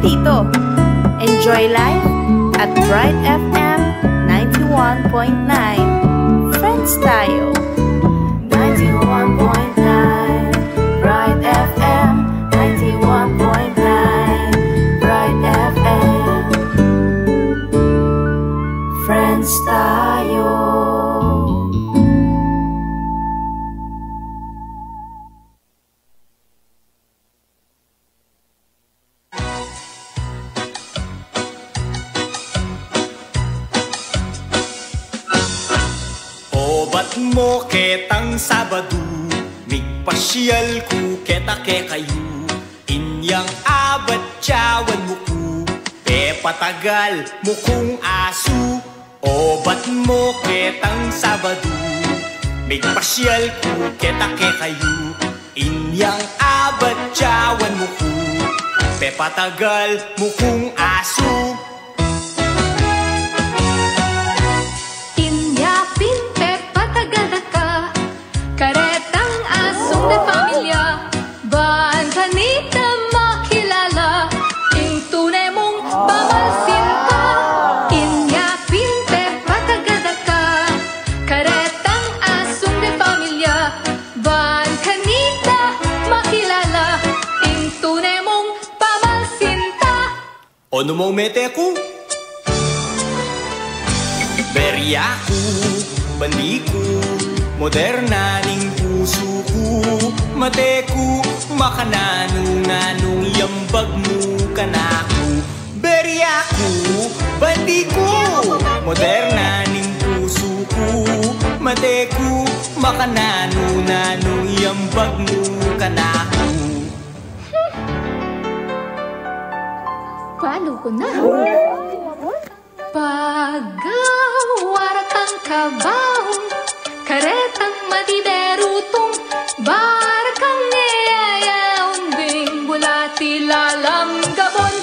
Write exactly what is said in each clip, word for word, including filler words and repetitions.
Dito, enjoy life at Bright F M ninety-one point nine. Friends tayo. Ninety-one point nine Bright F M, ninety-one point nine Bright F M. Friends tayo. Obat mu ketang Sabadu, migpasyal ku keta kekayu. Inyang abat yawan mu ku, pepatagal mu kung asu. Obat mu ketang Sabadu, migpasyal ku keta kekayu. Inyang abat yawan mu ku, pepatagal mu kung asu. Inya pin pepatagal da ka, karetang asung de familia, ban kanita makilala ing tune mung pamalsinta. Inya pin pepatagal da ka, karetang asung de familia, ban kanita makilala ing tune mung pamalsinta. O nu mu mete ku? Berya ku, bandi ku, moderna ning pusu ku, mate ku, makananu-nanung yambag mu kanaku. Berya ku, bandi ku, moderna ning pusu ku, mate ku, makananu-nanung yambag mu kanaku. Balu ku na. Pagawa ra kang kabaung, karetang madiberu tung, bara kang e ayaun ding bulati lalam gabon.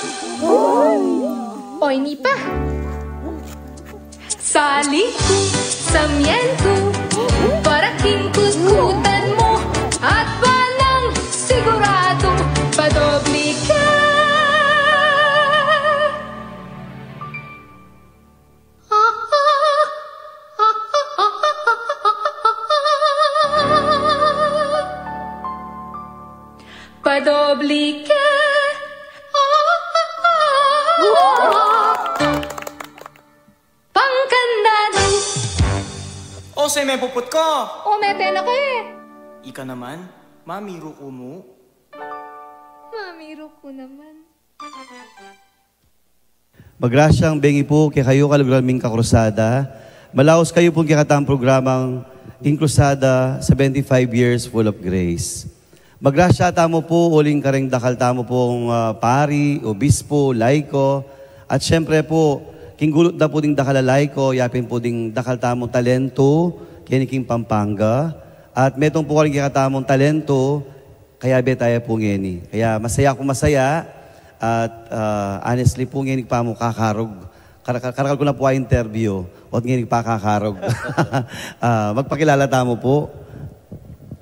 Oy, ni pa. Sali ku, samientu, para king kutkutan mu, at banang siguradu, padobli ke. Padobli ke. Pangkandanu. O, se me puput ko. O, mete na ka e. Ika naman, mamiru ku mu. Mamiru ku naman. Magrasyang bengi pu kekayu, kaluguran ming kakrusada. Malaus kayu pung kekatang programang Ing Krusada, seventy-five Years Full of Grace. Magrasya tamu pu uling kareng dakal tamu pung, ah, pari, obispo, laiko, at siyempre pu, king gulut da pu ding dakal a laiko, yapin pu ding dakal tamung talentu keni king Pampanga, at metung pu karing kekatamung talentu, kayabe taya pu ngeni. Kaya masaya kung masaya, at, ah, honestly pu, ngeni pa mu kakarug. Kara-, karakal ku na pu a interview, o't ngeni pa kakarug. Ah, magpakilala tamu pu.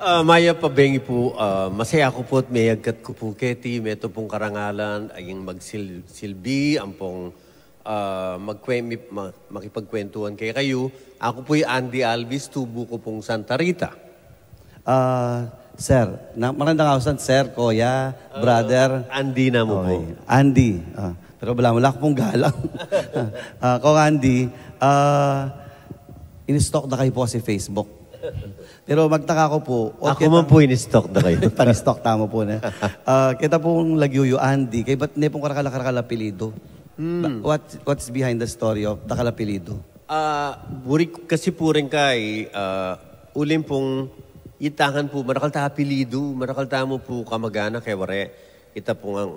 Ah, mayap a bengi pu, ah, masaya ku pu at meyagkat ku pu keti, metung pung karangalan, aging magsil-, silbi, ampong, ah, magkwe-, mi-, ma-, makipagkwentuhan kekayu. Aku pu'y Andy Alvis, tubu ku pung Santa Rita. Ah, sir, na, maranda nga usan, sir, kuya, brother. Andy na mu pu. Okay. Andy. Ah, pero balamu la ku pung galang. Ah, Kong Andy, ah, in-stalk da kayu pu kasi Facebook. Pero magtaka ku pu, o, aku man pu in-stalk da kayu. Pan-stalk tamu pu, ne? Ah, keta pung lagyu yu, Andy, kaybat ne pung karakal a, karakal a apelyidu. Hmm. Ba-, what, what's behind the story of dakal a apelyidu? Ah, buri ku kasi pu rin kay, ah, uling pung itangan pu, marakal ta apelyidu, marakal tamu pu kamag-anak e, wari. Ita pung ang,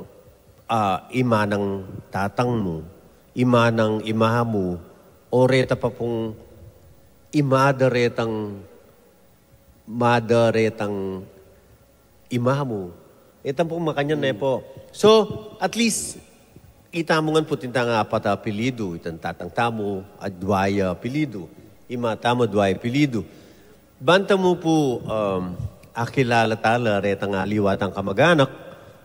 ah, ima nang tatang mu, ima nang ima mu, o reta pa pung ima da retang mother retang ima mu. Itang pung makanyan ne pu. So, at least, ita mu ngan pu itang apat a apelyidu, itang tatang tamu, adwa ya apelyidu. Ima tamu, adwa ya apelyidu. Ban tamu pu, um, akilala tala retang aliwa tang kamag-anak,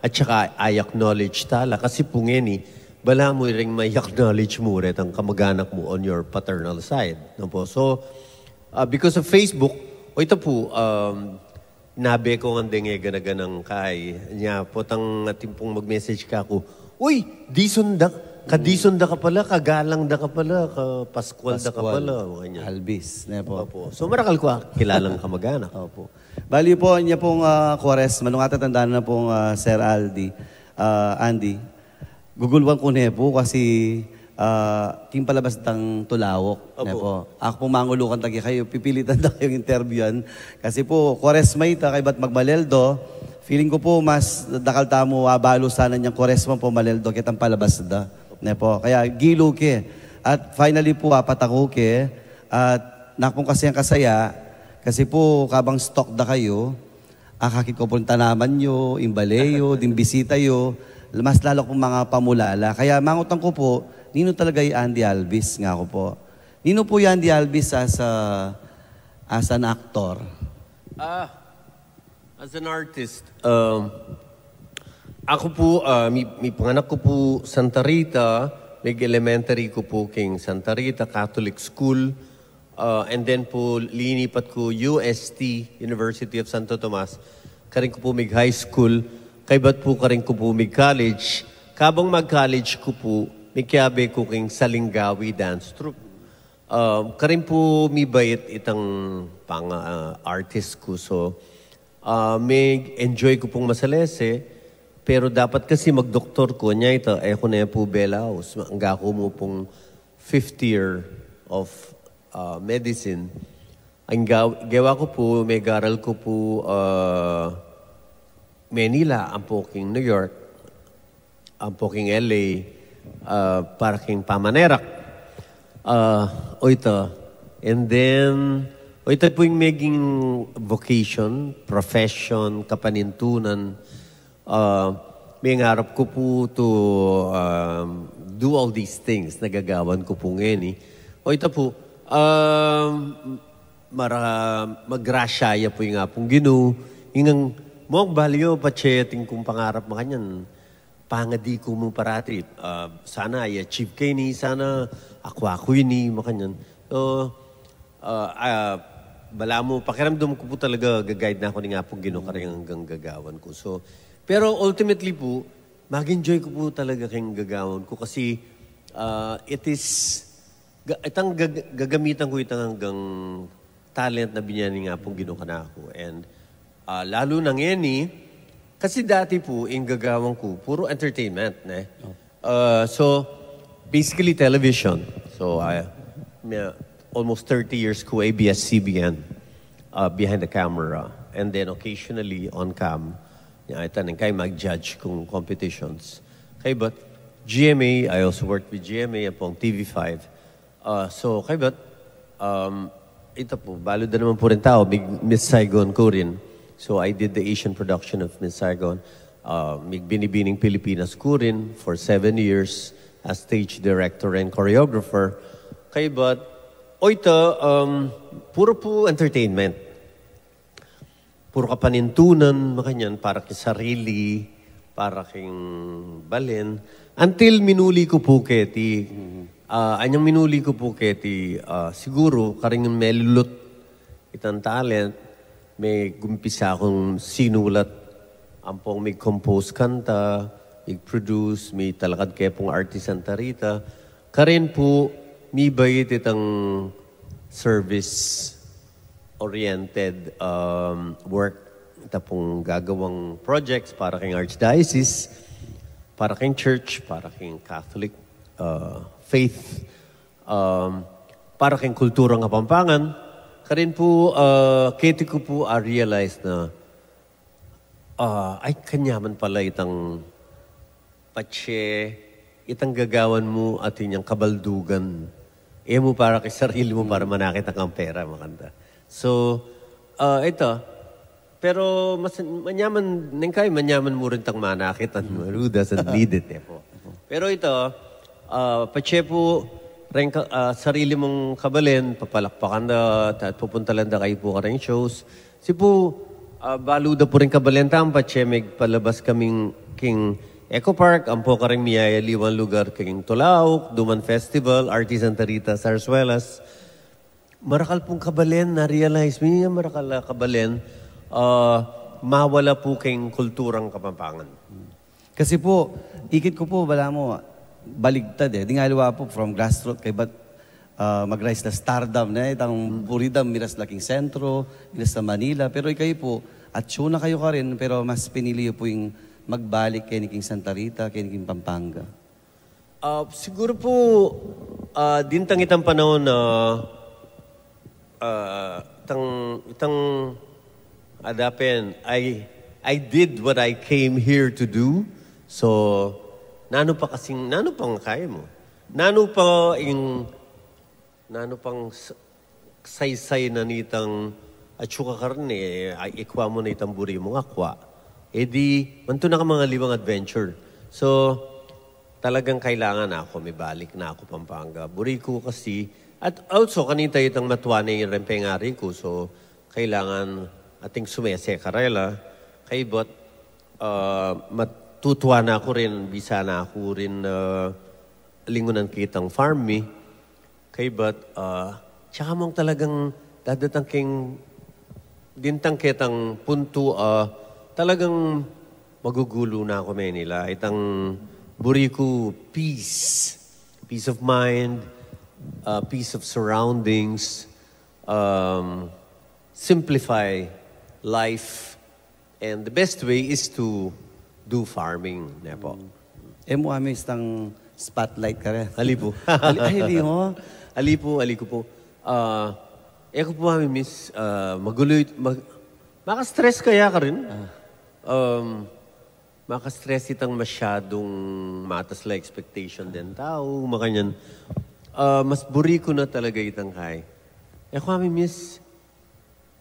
At saka i-acknowledge ta la, kasi pu ngeni, balamu iring ma-acknowledge mu retang kamag-anak mu on your paternal side, no pu? So, ah, because of Facebook, o ita pu, um, nabe ku ngan deng e gana-ganang kai. Nya potang atin pung mag-message kaku, "Uy, Dison da, ka-Dison da ka pala, ka-Galang da ka pala, ka-Pascual da ka pala," o kanya. Albis, ne pu. Opo. So, marakal ku akilalang kamag-anak. Opo. Bali pu, nya pung, ah, Kuaresma, nung atatandaan na pung, ah, Sir Aldi, ah, Andy, guguluan ku ne pu kasi, ah, king palabas dang tulauk, ne pu. Aku pung mangulukan ta kekayu, pipilitan da kayung interbyuan. Kasi pu, Kuaresma ita, kaybat magmaleldo, feeling ku pu, mas dakal tamu abalu sana inyang Kuaresma pu, maleldo ketang palabas da, ne pu. Kaya gilu ke. At finally pu, apat aku ke, at naku pung kasayang-kasaya, kasi pu, kabang stalk da kayu, akakit ku pu ring tanaman yu, ing bale yu, ding bisita yu, mas lalu ku pung mangapamulala. Kaya mangutang ku pu, ninu talaga i Andy Albis, ngaku pu. Ninu pu i Andy Albis as a, as an actor? Ah, as an artist, um, aku pu, ah, mi, mipanganak ku pu Santa Rita, mig-elementary ku pu king Santa Rita Catholic School, ah, and then pu linipat ku U S T, University of Santo Tomas. Karin ku pu mig-high school, kaybat pu karin ku pu mig-college. Kabang mag-college ku pu, mikiabe ku king Salingawi Dance Troupe. Ah, karin pu mibait itang pang, ah, artist ku. So, ah, mi-enjoy ku pung masalese, pero dapat kasi magdoktor ku, nya ita, e ku ne pu belaus, angga ku mu pung fifth year of, ah, medicine. Ang gaw-, gewa ku pu, megaral ku pu, ah, Manila, ampo king New York, ampo king L A, ah, para king pamanerak. Ah, o ita. And then, o ita pu ing meging vocation, profession, kapanintunan. Ah, mengarap ku pu to, um, do all these things na gagawan ku pu ngeni. O ita pu, um, mara-, magrasya ya pu ing Apung Ginu, ing, mung bali yu, patse atin kung pangarap makanyan, pangadi ku mu parati, ah, sana i-achieve ke ini, sana akwa ku ini, makanyan. So, ah, ah, balamu, pakiramdam ku pu talaga, ga-guide na ku ning Apung Ginu karing anggang gagawan ku. So, pero ultimately pu, mag-enjoy ku pu talaga keng gagawan ku kasi, ah, it is, ga-, itang gag-, gagamitan ku itang anggang talent na binye ning Apung Ginu kanaku. And, ah, lalu na ngeni, kasi dati pu, ing gagawan ku, puro entertainment, ne? Ah, so, basically television. So, I, mi-, almost thirty years ku A B S C B N, ah, behind the camera. And then occasionally on cam. Ya, ita ning kay mag-judge kung competitions. Kaybat G M A, I also worked with G M A upon T V five. Ah, so, kaybat, um, ita pu, balu da naman pu ring tau, mig-, Miss Saigon ku rin. So, I did the Asian production of Miss Saigon. Ah, mig-Binibining Pilipinas ku rin for seven years as stage director and choreographer. Kaybat, o ita, um, puro pu entertainment. Puro kapanintunan, makanyan, para king sarili, para king balen. Until minuli ku pu keti, ah, anyang minuli ku pu keti, ah, siguru, karing melulut itang talent, megumpisa kung sinulat, ampong mig-compose kanta, mig-produce, mitalakad ke pung artist Santa Rita. Karin pu, mibait itang service oriented, um, work. Ita pung gagawang projects para king Archdiocese, para king Church, para king Catholic, uh, faith, um, para king kulturang Kapampangan. Karin pu, uh, keti ku pu a-realize na, ah, ay, kanyaman pala itang patse, itang gagawan mu atin yang kabaldugan. E mu para king sarili mu, para manakit kang pera, makanta. So, ah, ita, pero mas, manyaman, neng kay manyaman mu rin tang manakit, and Maru doesn't need it, e pu. Pero ita, ah, patse pu, reng ka-, ah, sarili mung kabalen, papalakpakan da, at pupuntalan da kayu pu kareng shows. Kasi pu, ah, balu da pu ring kabalen tang patse, megpalabas kaming king Eco Park, ampo karing miyayaliwang lugar king Tulauk, Duman Festival, Artisan Tarita, Zarzuelas. Marakal pung kabalen, na-realize mi, marakal a kabalen, ah, mawala pu king kulturang Kapampangan. Kasi po, ikit ko po, balamu, baligtad e. Ding aliwa po, from grassroot, kaybat, ah, mag-rise la stardom, ne? Itang buri da, miras la king sentro, miras la Manila. Pero ikayu po, atyu na kayu karin, pero mas pinili yu po ing magbalik keni king Santa Rita, keni king Pampanga. Ah, siguru po, ah, dintang itang panaun na, ah, itang, itang adapen, I, I did what I came here to do. So, nanu pa kasing, nanu pang kaya mu? Nanu pa ing, nanu pang s-, saysay na nitang atyu ka karin e, ay, ikwa mu na itang buri mung akwa. E di, mantu na ka mangaliwang adventure. So, talagang kailangan na ku, mibalik na ku Pampanga. Buri ku kasi, at also, kanita itang matua na ing pengari ku. So, kailangan ating sumese karela. Kaybat, ah, matutua na ku rin, bisa na ku rin, ah, lingunan kitang farm mi. Kaybat, ah, tsaka mung talagang dadatang king dintang ketang puntu, ah, talagang magugulu na ku Manila. Itang buri ku peace, peace of mind, ah, peace of surroundings, um, simplify life, and the best way is to do farming, ne po. E mu amin itang spotlight karin. Ali pu. Ali, ay, ali mo. Ali pu, ali ku pu. Ah, e ku pu amin miss, ah, magulu, mag-, maka-stress kaya karin. Ah. Um, maka-stress itang masyadung matas la expectation den tau, makanyan. Ah, mas buri ku na talaga itang kay. E ku amin miss,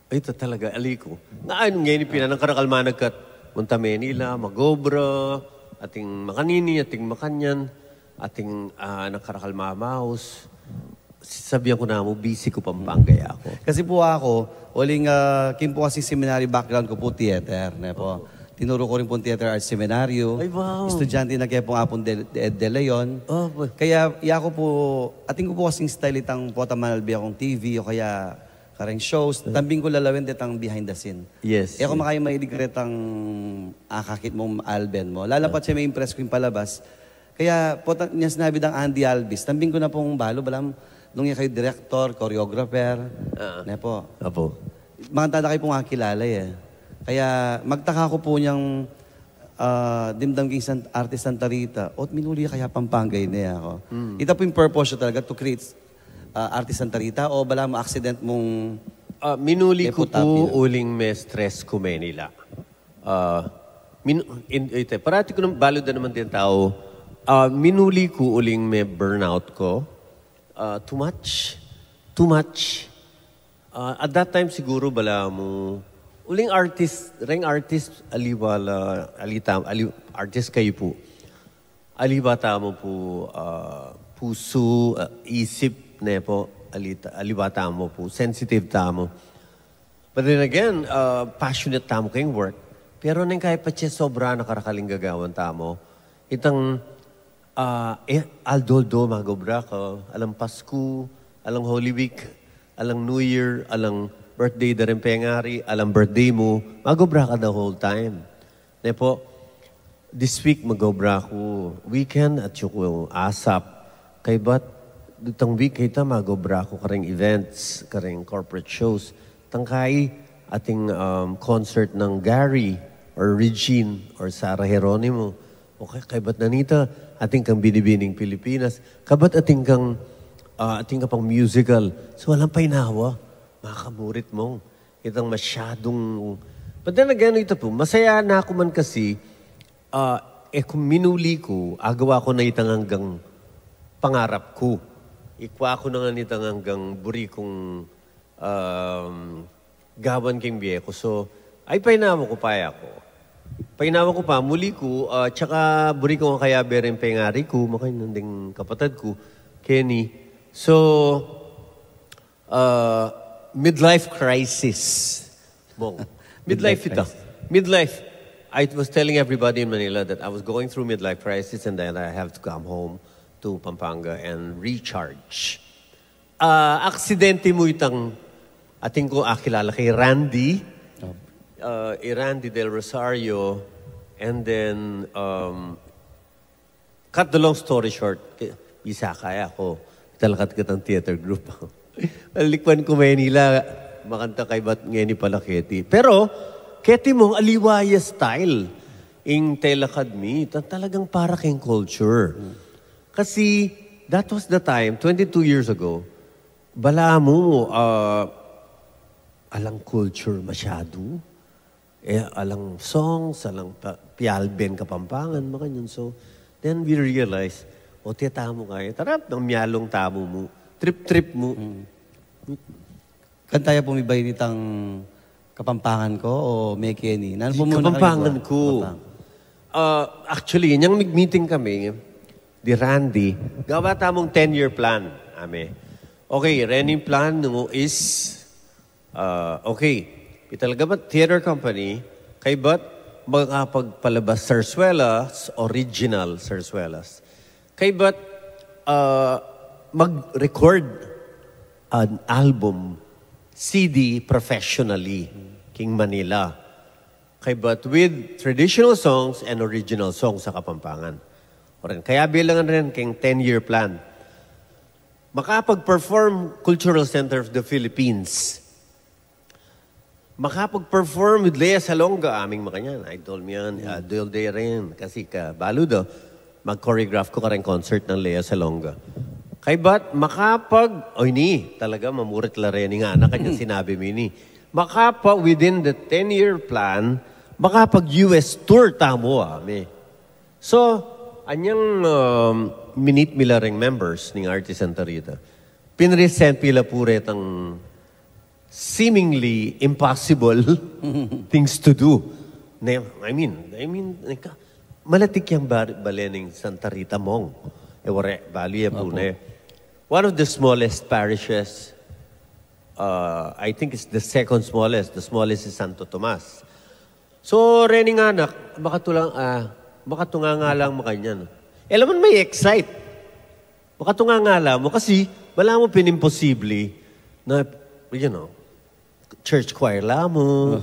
ay, ita talaga, ali ku. Nga, ay, nung ngeni pina, nang karakal managkat, munta Manila, mag-obra, ating makanini, ating makanyan, ating, ah, nang karakal mamaus. Sabian ku na mu, busy ku Pampanga ya ku. Kasi pu aku, uling, ah, king pu kasing seminary background ku pu theater, ne po. Opo. Tinuru ku rin pung Theater Arts Seminario. Ay, wow. Estudyante na kaya pung Apung De, De, De Leon. Opo. Kaya, ya ku pu, atin ku pu kasing style itang pota manalbe akung T V o kaya kareng shows, tambing ku lalawen detang behind the scene. Yes, yes. E ku makaya mailig karetang akakit mung Alben mu. Lalapat siya ma-impress ku ing palabas. Kaya, pota, nya sinabi dang Andy Alvis, tambing ku na pung balu, balam, nung ya kayu director, choreographer, ah, ne po. Apo. Manganta da kayu pung akilala e. Kaya, magtaka ku pu nyang, ah, dimdam king San, Artist Santa Rita, ot minuli kaya Pampanga ini aku. Hmm. Ita pu ing purpose yu talaga to create ah, Artist Santa Rita, o balamu accident mung... Ah, minuli ku pu uling me-stress ku Manila. Ah, min-, in, ite, parati ku nang balu da naman den tau. Ah, minuli ku uling me-burnout ku. Ah, too much. Too much. Ah, at that time siguru balamu, uling artist, reng artist, aliwa la, ali ta-, ali-, artist kayu pu. Aliwa tamu pu, ah, pusu, ah, isip, ne po, ali ta-, aliwa tamu pu, sensitive tamu. But then again, ah, passionate tamu keng work. Pero neng kaya patse sobra na karakaling gagawan tamu. Itang, ah, e, aldo-aldo mag-obra ka, alang Pasku, alang Holy Week, alang New Year, alang birthday da ring pengari, alang birthday mu, mag-obra ka the whole time. Ne po, this week mag-obra ku, weekend atyu ku asap. Kaybat, itang week kayta mag-obra ku kareng events, kareng corporate shows. Tangkai ating, um, concert nang Gary or Regine or Sarah Geronimo. O kay-, kaybat na nita, atin kang Binibining Pilipinas. Kaybat atin kang, ah, atin ka pang musical. So, alang painawa, makamurit mung itang masyadung... But then again, ita pu, masaya na ku man kasi, ah, e ku minuli ku, agawa ku na itang anggang pangarap ku. Ikwa ku na ngan itang anggang buri kung, um, gawan king bie ku. So, ay, painawa ku pa ya ku. Painawa ku pa, muli ku, ah, tsaka buri ku ngan kayabe ring pengari ku, makanyan ding kapatad ku, Kenny. So, ah, midlife crisis. Mung. Midlife ita. Midlife. I was telling everybody in Manila that I was going through midlife crisis and that I have to come home to Pampanga and recharge. Ah, aksidente mu itang, atin ku akilala kay Randy. Ah, i Randy Del Rosario. And then, um, cut the long story short, ki-, bisa kaya ku, talakat kitang theater group. Malikwan ku Manila, makanta kaybat ngeni pala keti. Pero, keti mung aliwa ya style. Ing telakad mi, ta-, talagang para keng culture. Kasi, that was the time, twenty-two years ago, balamu, ah, alang culture masyadu. Eh, alang songs, alang pa-, pialben Kapampangan, makanyan. So, then we realize, o, tiya tamu kaya, tara, nang mialung tamu mu, trip-trip mu. Kanta ya pu mi ba ini tang Kapampangan ko o mekeni? Nanu pu muna Kapampangan ku. Ah, actually, inyang mig-meeting kami, di Randy, gawa tamung ten-year plan, ame. Okay, rening plan nu is, ah, okay, pi talaga ba theater company, kaybat makapagpalabas sarsuelas, original sarsuelas. Kaybat, ah, mag-record an album, C D professionally, king Manila. Kaybat with traditional songs and original songs sa Kapampangan. O rin, kaya bilangan rin king ten-year plan. Makapag-perform Cultural Center of the Philippines. Makapag-perform with Lea Salonga, aming makanyan. Idol mi yan, idol de rin. Kasi kabalu da, mag-choreograph ku kareng concert nang Lea Salonga. Kaybat, makapag, o ini, talaga, mamurit la rin nga, na kanyang sinabi mi ini. Makapa, within the ten-year plan, makapag-U S tour tamu, ame. So, anyang, um, minit mi la reng members ning Artis Santa Rita. Pinresent mi la pu retang seemingly impossible things to do. Ne, I mean, I mean, neka, malati kayang bar-, bale ning Santa Rita, Mong. E, ware, balu ya pu, ne. One of the smallest parishes, uh, I think it's the second smallest. The smallest is Santo Tomas. So, rening anak, makatulang, ah, makatunga nga lang makanyan. E la man me-excite. Makatunga nga lang mu kasi, balamu pin imposible na, you know, church choir la mu.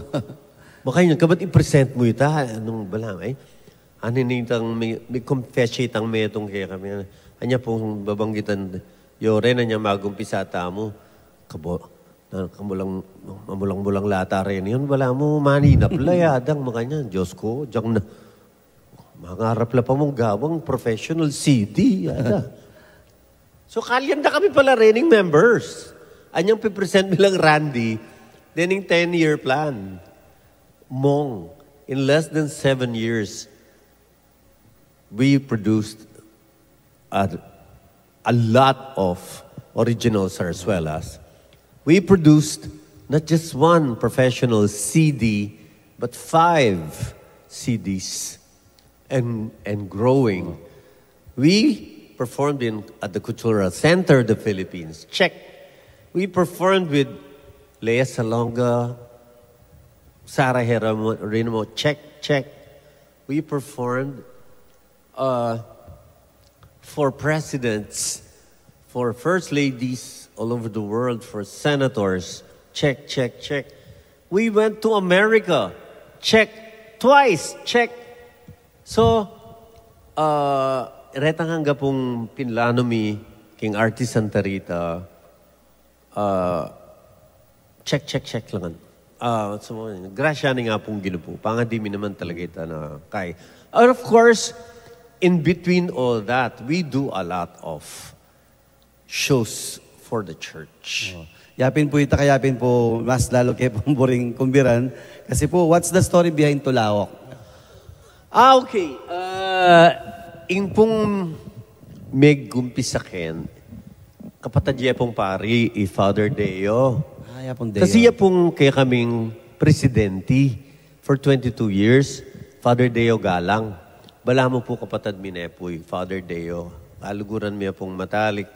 Makanyan, kaybat i-present mu ita, nung balamu, e. Anu ini itang mi-, mi-confess itang metung kekami. Anya pung babanggitan, yo rin, anya magumpisa tamu. Kabo-, na, kamulang, mamulang-mulang la ta rin. Yun, balamu, maninap la ya, adang makanyan. Diyos ku, diyang na, mangarap la pa mung gawang professional C D, ada. So, kalyan da kami pala rening members. Anyang pi-present mi lang Randy, rening ten-year plan. Mong, in less than seven years, we produced a, a lot of original zarzuelas. We produced not just one professional C D, but five C Ds and, and growing. We performed in, at the Cultural Center of the Philippines. Check. We performed with Lea Salonga, Sara Geronimo. Check, check. We performed, uh, for presidents, for first ladies all over the world, for senators. Check, check, check. We went to America. Check. Twice. Check. So, uh, retang angga pung pinlanu mi king Artis Santa Rita, uh, check, check, check lang. Ah, so, grasya ning Apung Ginu pu. Pangadi mi naman talaga ita na kay. And of course, in between all that, we do a lot of shows for the church. Oh. Yapin pu ita, kaya yapin pu mas lalo ke pung buring kumbiran. Kasi pu, what's the story behind Tulaok? Ah, okay. Ah, ing pung megumpisa ken, kapatad ya pung pari, i Father Deo. Ah, ya pung Deo. Kasi ya pung kekaming presidente for twenty-two years, Father Deo Galang. Balamu pu kapatad mi ne pu, i Father Deo. Kaluguran mi ya pung matalik.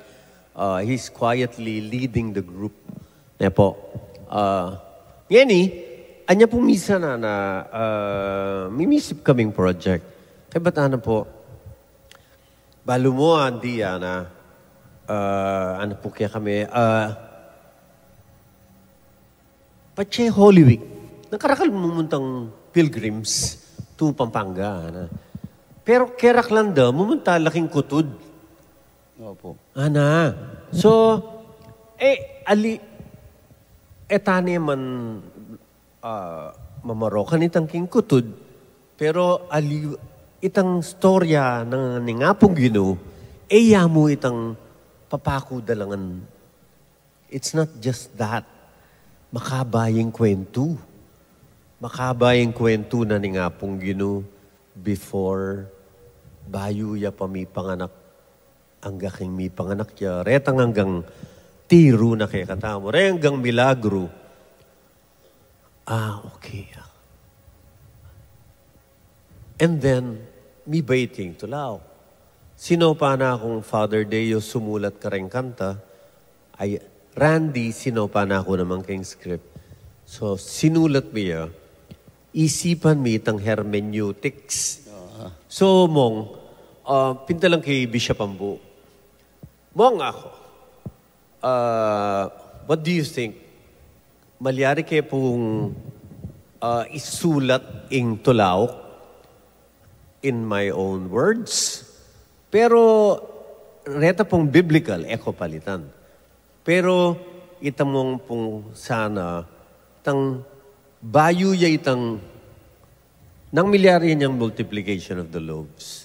Ah, he's quietly leading the group. Ne pu. Ah, ngeni, Anya pu misan, ana, ah, mimisip kaming project. Kaybat ana pu, balu mu, Andy, ana, ah, ana pu kekami, ah, patse Holy Week, nakarakal mumuntang pilgrims to Pampanga, ana. Pero keraklan da mumunta la king Kutud. Opo. Ana. So, e, ali, e tane man, ah, mamarokan itang king Kutud, pero ali itang istorya ning Apung Ginu, e ya mu itang papaku da la ngan. It's not just that. Makaba ing kwentu. Makaba ing kwentu na ning Apung Ginu before, bayu ya pa mipanganak, angga king mipanganak ya, retang anggang tiru na kekatamu, reng anggang milagru. Ah, okay. And then, mibait ing tulauk. Sinopa na kung Father Deo sumulat kareng kanta, ay, Randy, sinopa na ku naman keng script. So, sinulat mi ya, isipan mi itang hermeneutics. So, Mong, ah, pinta lang kay Bishop Ambu. Mong, ako, ah, what do you think? Malyari ke pung, ah, isulat ing tulauk in my own words? Pero reta pung biblical, e ku palitan. Pero itang mung pung sana, tang bayu ya itang, nang milyari yang multiplication of the loaves.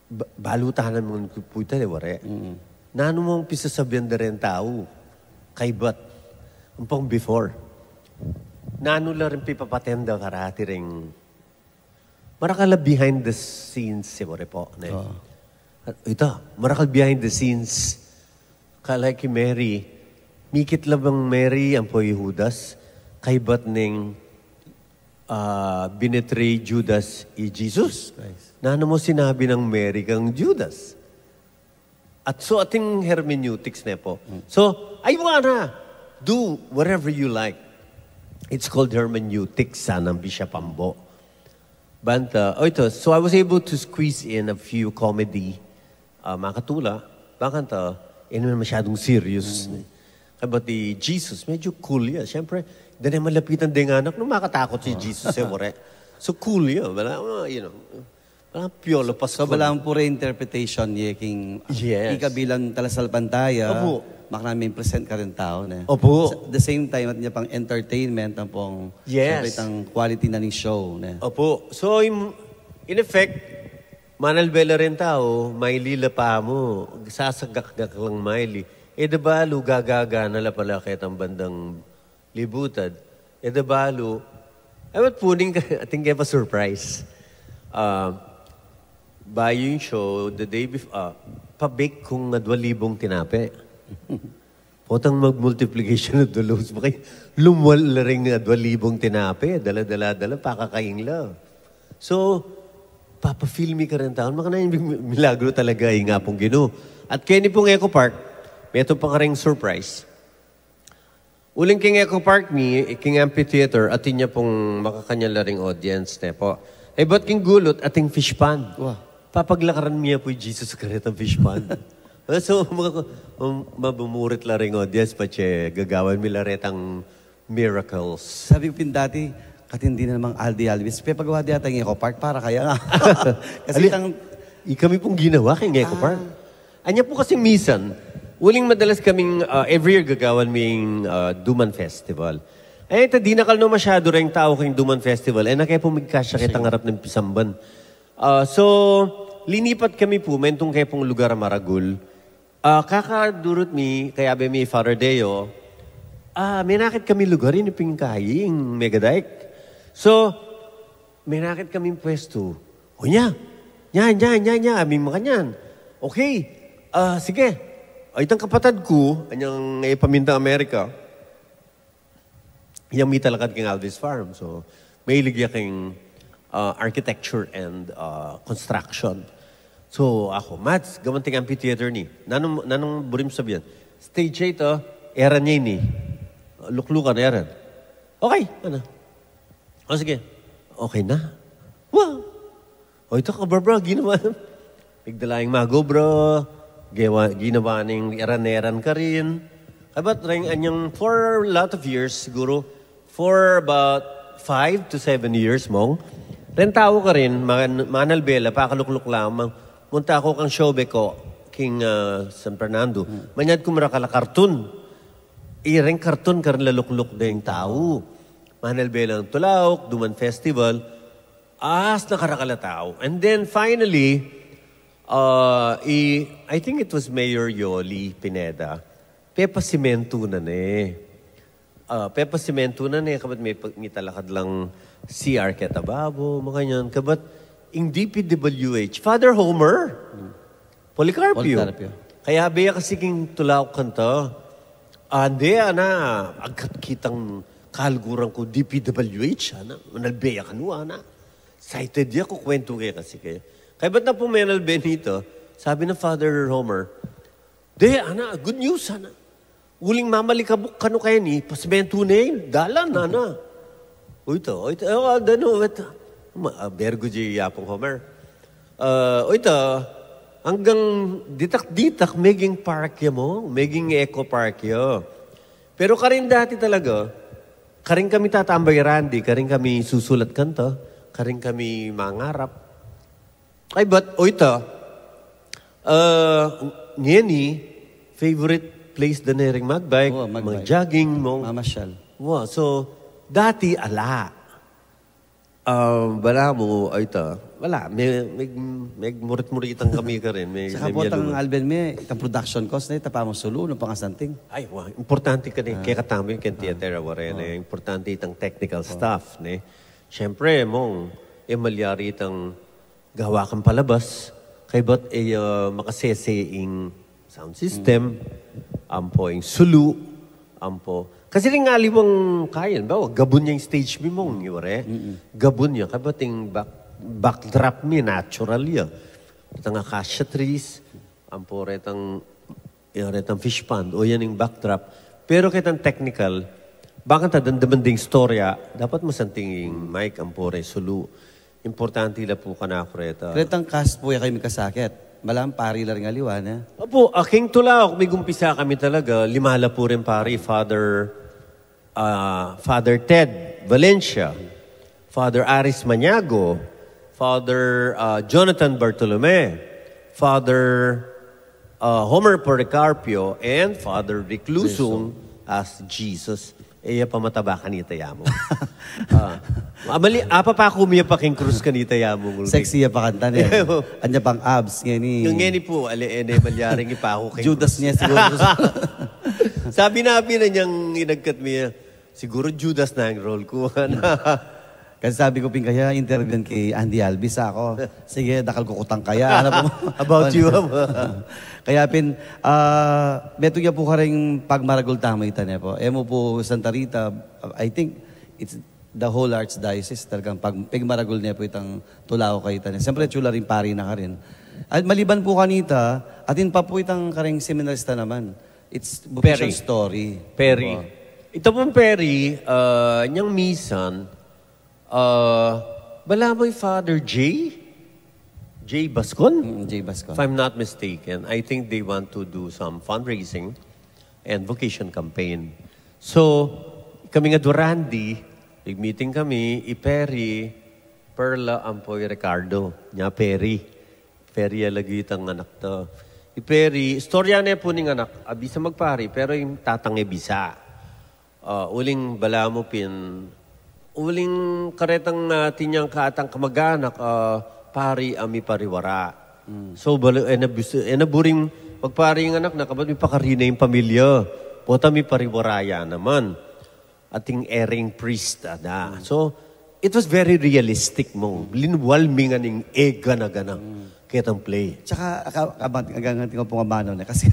Ba-, balu tana mung puta de ware. Mm. Nanu mung pisasabian da reng tau? Kaybat. Ampong before. Nanu la rin pipapatenda karati reng marakal a behind the scenes, e ware po, ne? Oo. Ita, marakal behind the scenes. Kala ki Mary, mikit la bang Mary ampo i Judas, kaybat ning, ah, binetray Judas i Jesus. Christ. Nanu mu sinabi nang Mary kang Judas? At so, ating hermeneutics ne po. Mm. So, I wanna do whatever you like. It's called hermeneutics, sanang Bishop Ambo. Banta, oh, ito. So, I was able to squeeze in a few comedy, ah, makatula. Bakanta, e naman masyadong serious. Mm. Kaybat i Jesus, medyo cool ya. Siyempre, dahil malapitan ding anak, nung makatakot si Jesus, e ware. So, cool ya. Wala, ah, you know, wala, pure la pa. So, wala pure interpretation ye king, yes, ika bilang talasalpantaya, opo, makanaming present ka rin tau, ne? Opo. Sa, the same time, at niya pang entertainment, ang pong, yes, siyempre, itang quality na ning show, ne? Opo. So, in, in effect, manalbe la rin tau, maili la pa mu, sasagakgak lang maili. E da balu, gagaga na la pala ketang bandang libutad. E da balu, ay, ba't puning ka, ating kaya pa surprise? Ah, bayu ing show, the day before, ah, pa-bake kung adwa libung tinape. Potang mag-multiplication of the loaves, baka lumwal la ring adwa libung tinape, dala-dala-dala, pakakain la. So, papafilmi ka rin taon, makanaming milagro talaga ing Apung Ginu. At keni pung Eco Park, metung pa kareng surprise. Uling king Eco Park mi, king amphitheater, atin ya pung makakanya la ring audience, ne po. E, but king gulut, ating fish pond. Wah. Papaglakaran mi ya pu i Jesus karetang fish pond. So, ma-, ma-, mabumurit la ring audience, patse gagawan mi la retang miracles. Sabi ku pin dati, katindi na namang Aldi Alvis, pepagawa di yata ing Eco Park, para kaya nga. Kasi ali, itang ikami pung ginawa king Eco Park. Ah. Anya pu kasing misan, uling madalas kaming, ah, every year gagawan ming, ah, Duman Festival. E, ita dinakal no masyadu reng tau king Duman Festival. E, na kaya pu migkasya ketang arap ning pisamban. Ah, so, linipat kami pu, mentung kaya pung lugar a maragul. Ah, kakadurut mi, kayabe mi Father Deo, ah, menakit kami lugar, ini pin kaying Megadike. So, menakit kaming pwestu. O nya, nya, nya, nya, nya, aming makanyan. Okay, ah, sige. Ay, itang kapatad ku, anyang, e, pamintang Amerika, yang mitalakad king Alvis Farm. So, mahilig ya king, ah, architecture and, ah, construction. So, aku, "Mads, gawan ting amphitheater ni." Nanung, nanung buring mu sabian? Stage eight, ah, eran ya ini. Luklukan, eran. Okay, ano? O sige, okay na. Wow! O ita ka, Barbara, ginawa. Migdala ing magobra, gewa, ginawa ning eran-eran karin. Kabat reng anyang for a lot of years, siguro, for about five to seven years, mong. Reng tau karin, man-, manalbe la, pakalukluk lamang. Munta ku kang Showbiz ko, king, ah, San Fernando. Manyad ku marakal a karton. Ireng karton karin la lukluk deng tau. Manalbe lang tulauk, duman festival. As nakarakal a tau. And then finally, uh, i, I think it was Mayor Yoli Pineda. Pepasimentu na ne. Ah, pepasimentu na ne, kabat me, me talakad lang C R keta babo, makanyan. Kabat ing D P W H, Father Homer, Policarpio. Policarpio. Kayabe ya kasi king tulauk kanta. Ande, ana, agkat kitang kaluguran ku D P W H, ana, manalbe ya kanu, ana. Excited ya, kukwentu ke kasi kaya. Kayabat na pu menalbe nita, sabi nang Father Homer, "De, ana, good news, ana. Uling mamalikabuk kanu keni, pasimentu ne ing dalan, ana." Uy, ita, uy, ita, o, danu, ita. Ma-, ah, bergu di Yapong Homer. Ah, uy, ita, anggang ditak-ditak, meging park ya mu, meging eco park ya. Pero karin dati talaga, karin kami tatambay randi, karin kami susulat kanta, karin kami mangarap. Ay, but, o ita, ah, ngeni, favorite place da ne ring magbike, o, magbike, magjogging, mong. Mamasyal. Wa, so, dati, ala. Ah, balamu, o ita, wala, me, me, megmurit-muritan kami karin, me, saka me pu tang miyaluan. Alben me, itang production cost na, ita pa mu sulu, no, pangasanting. Ay, wa, importante keni, ah, kekatamu ing keng theater, ah, wari, ah, ne, importante itang technical, ah, stuff, ne. Siyempre, mong, e malyari itang gawa kang palabas, kaybat e, ah, makasese ing sound system, ampo ing sulu, ampo. Kasi ring aliwang kayan, bawa, gabun ya ing stage mi, mong, wari. Gabun ya, kaybat ing back-, backdrop mi, natural ya. Itang acacia trees, ampo retang, ya, retang fish pond, o yan ing backdrop. Pero ketang technical, bang kanta damdaman ding istorya, dapat masanting ing mic, ampo re sulu. Importante la pu kanaku reta. Retang cast pu ya kayu mikasakit. Malam pari la ring aliwa, ne? Opu, a king tulauk, migumpisa kami talaga, lima la pu ring pari, Father, ah, Father Ted Valencia, Father Aris Maniago, Father, ah, Jonathan Bartolome, Father, ah, Homer Policarpio, and Father Rick Lusung as Jesus. E ya pa mataba kanita ya mu. Ah. Amali, apapaku mi ya pa king krus kanita ya mu, ngulgi. Sexy ya pa kanita, ne? Anya pang abs, ngeni. Ngeni pu, ali, e ne malyaring ipaku king krus. Judas ne siguru. Sabi na, sabi na neng inagkat mi ya, "Siguru Judas na ing role ku." Kasi sabi ku pin kaya, interview keng Andy Albi, sa ku, "Sige, dakal ku kutang kaya." Ano pu? About you, ano? Kaya pin, ah, metung ya pu karing pagmaragul tamu ita, ne pu. E mu pu Santa Rita, I think it's the whole Archdiocese talagang pag-, pigmaragul ne pu itang tulauk a ita, ne. Siyempre, atyu la ring pari na karin. At maliban pu kanita, atin pa pu itang karing seminarista naman. It's vocation story. Peri. Peri. Diba? Ita pung peri, ah, nyang misan, ah, balamu i Father J? J Bascon? Mm, J Bascon. If I'm not mistaken, I think they want to do some fundraising and vocation campaign. So, kami nga durandi, nag-meeting kami, i Peri, Perla, ampo i Ricardo, nya Peri. Peri ya lagyu itang anak ta. I Peri, istorya ne pu ning anak, a bisa magpari, pero ing tatang e bisa. Ah, uling balamu pin, uling karetang, ah, atin yang katang kamag-anak, ah, pari a mipariwara. Mm. So, bala, e na bis-, e na buring magpari ing anak na, kabat mipakari ne ing pamilya. Pota mipariwara ya naman. Atin e ring priest, ada. Mm. So, it was very realistic, mong. Linwal mi ngan ing e gana-gana ketang play. Tsaka, aka-, kabat-, agangan tinga pung amanu ne. Kasi,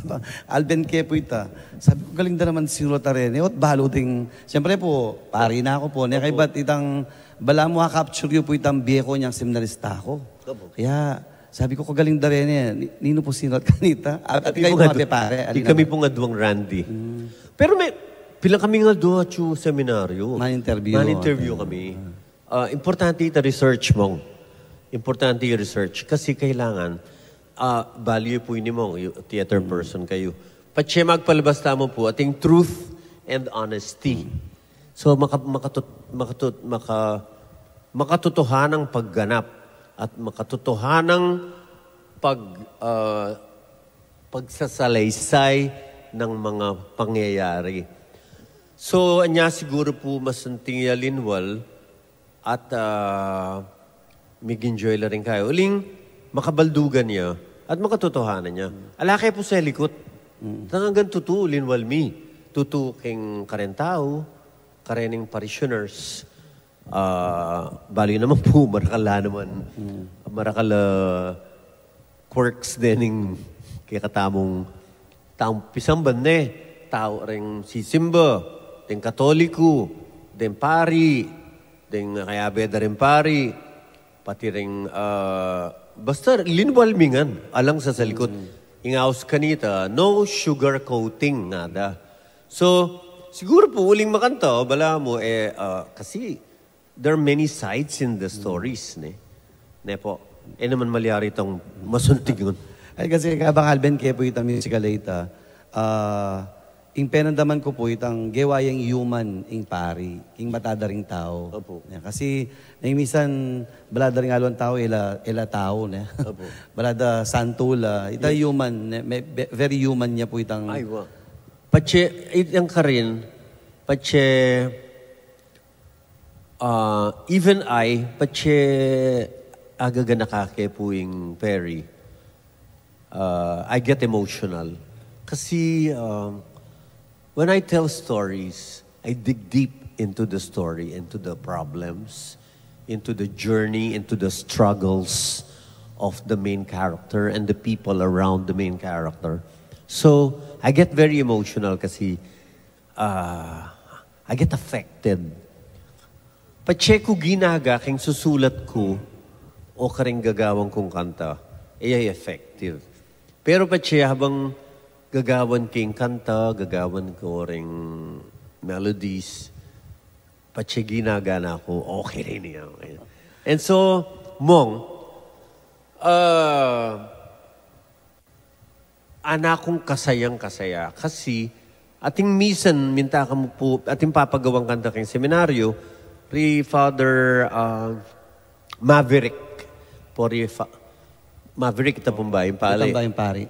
Alben ke pu ita, sabi ku, "Galing da naman sinulat a reni." Ot balu ding, siyempre pu, pari na ku pu, ne? Opo. Kaybat itang, balamu a-capture yu pu itang bie ku nyang seminarista ku. Opo. Kaya, sabi ku, "Kagaling da reni, ni-, ninu pu sinulat kanita?" At, at kami kayu pu nga mga du-, pepare, di kami pu nga duang randi. Mm. Pero me-, Pila kami nga dua atyu seminaryo. Man-interview. Man-interview kami. Ah, importante ita research, Mong. Importante ita research. Kasi kailangan, ah, value pu ini, Mong, yu-, theater person kayu. Patse magpalabas tamu pu ating truth and honesty. So, maka-, makatut-, makatut-, maka-, makatotohanang pagganap at makatotohanang pag-, ah, pagsasalaysay ng mga pangyayari. So, anya siguro pu masanting ya linwal at, ah, mig-enjoy la rin kayu. Uling makabaldugan ya at makatotohanan ya. Ala ke pu selikut. Talagang tutu, linwal mi. Tutu keng kareng tau, kareng parishioners. Ah, bale naman pu, marakal la naman. Marakal, ah, quirks dening kekatamung taung pisamban ne. Tau reng sisimba, deng Katoliku, deng pari, deng kayabe da reng pari, pati reng, ah, basta linwal mi ngan, alang sa salikut. Ing aus kanita, no sugar coating, ngada. So, siguro pu uling makanta, balamu, e, ah, kasi there are many sides in the stories, ne? Ne pu? E naman malyari tang masanting ngan. Ay, kasi kabang Alvin, kaya pu itang musical ita, ah, ing penandaman ku pu itang gewa yang human ing pari, ing mata da ring tau. Opo. Ya, kasi, neng misan, bala da ring aliwang tau, e la, e la tau, ne? Opo. Bala da santo la, ita human, ne? May, ve-, very human ya pu itang. Ay, wa. Patse, itang karin, patse, ah, even I, patse agaganaka ke pu ing peri, ah, I get emotional. Kasi, um, when I tell stories, I dig deep into the story, into the problems, into the journey, into the struggles of the main character and the people around the main character. So, I get very emotional kasi, ah, I get affected. Patse ku ginaga keng susulat ku o kareng gagawan kung kanta, e ya effective. Pero patse habang gagawan keng kanta, gagawan ku reng melodies, patse ginaga na ku, okay na ini, okay. And so, Mong, ah, ana kung kasayang-kasaya. Kasi, atin misan, minta ka mu pu, atin papagawan kanta keng seminaryo, ri Father, ah, Maverick. Pu ri Fa-, Maverick, ita pung bayung pari. Ita pung bayung pari.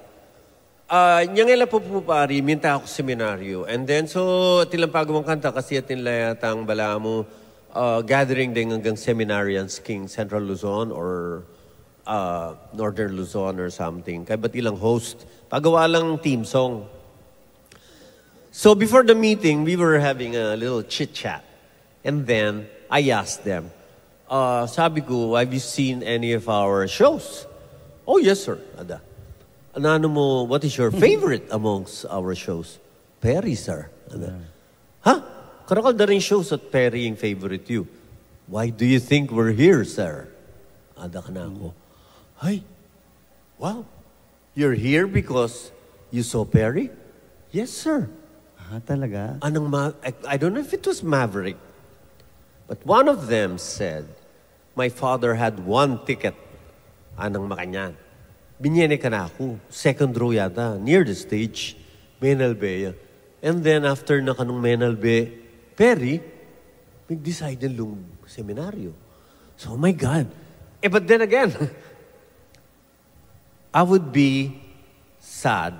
Ah, nyang e la pu, pu pari, minta ku seminaryo. And then, so, atin lang pagawan kanta kasi atin la yatang balamu, ah, gathering deng anggang seminarians keng Central Luzon or ah, Northern Luzon or something. Kaybat ilang host. Pagawa lang theme song. So before the meeting, we were having a little chit-chat. And then, I asked them, ah, sabi ku, "Have you seen any of our shows?" "Oh, yes, sir." Ada. "Nanu mu, what is your favorite amongst our shows?" "Peri, sir." Ada. "Ha? Karakal da ring shows at Peri ing favorite yu. Why do you think we're here, sir?" Ada kanaku. "Ay, wow. You're here because you saw Peri?" "Yes, sir." Ah, talaga? Anang ma-, I, I don't know if it was Maverick, but one of them said, "My father had one ticket." Anang makanyan. Binye ne kanaku. Second row yata. Near the stage. Menalbe ya. And then after na kanung menalbe, Peri, mig-decide yang lung seminaryo. So, oh my God. Eh, but then again, I would be sad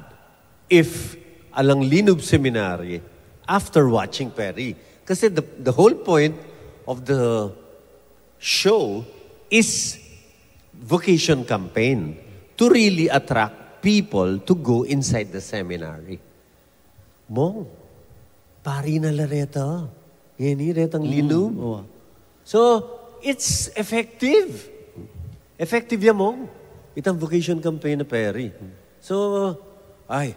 if alang Linub Seminary after watching Peri. Kasi the, the whole point of the show is vocation campaign to really attract people to go inside the seminary. Mong, pari na la reta. Ngeni retang Linub. Oo. So, it's effective. Effective ya, Mong. Itang vocation campaign na Peri. So, ay,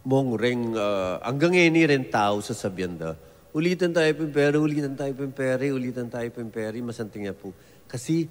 Mong, reng, ah, anggang ngeni reng tau sasabian da, "Ulitan tayu pung Peri, ulitan tayu pung Peri, ulitan tayu pung Peri," masanting ya pu. Kasi,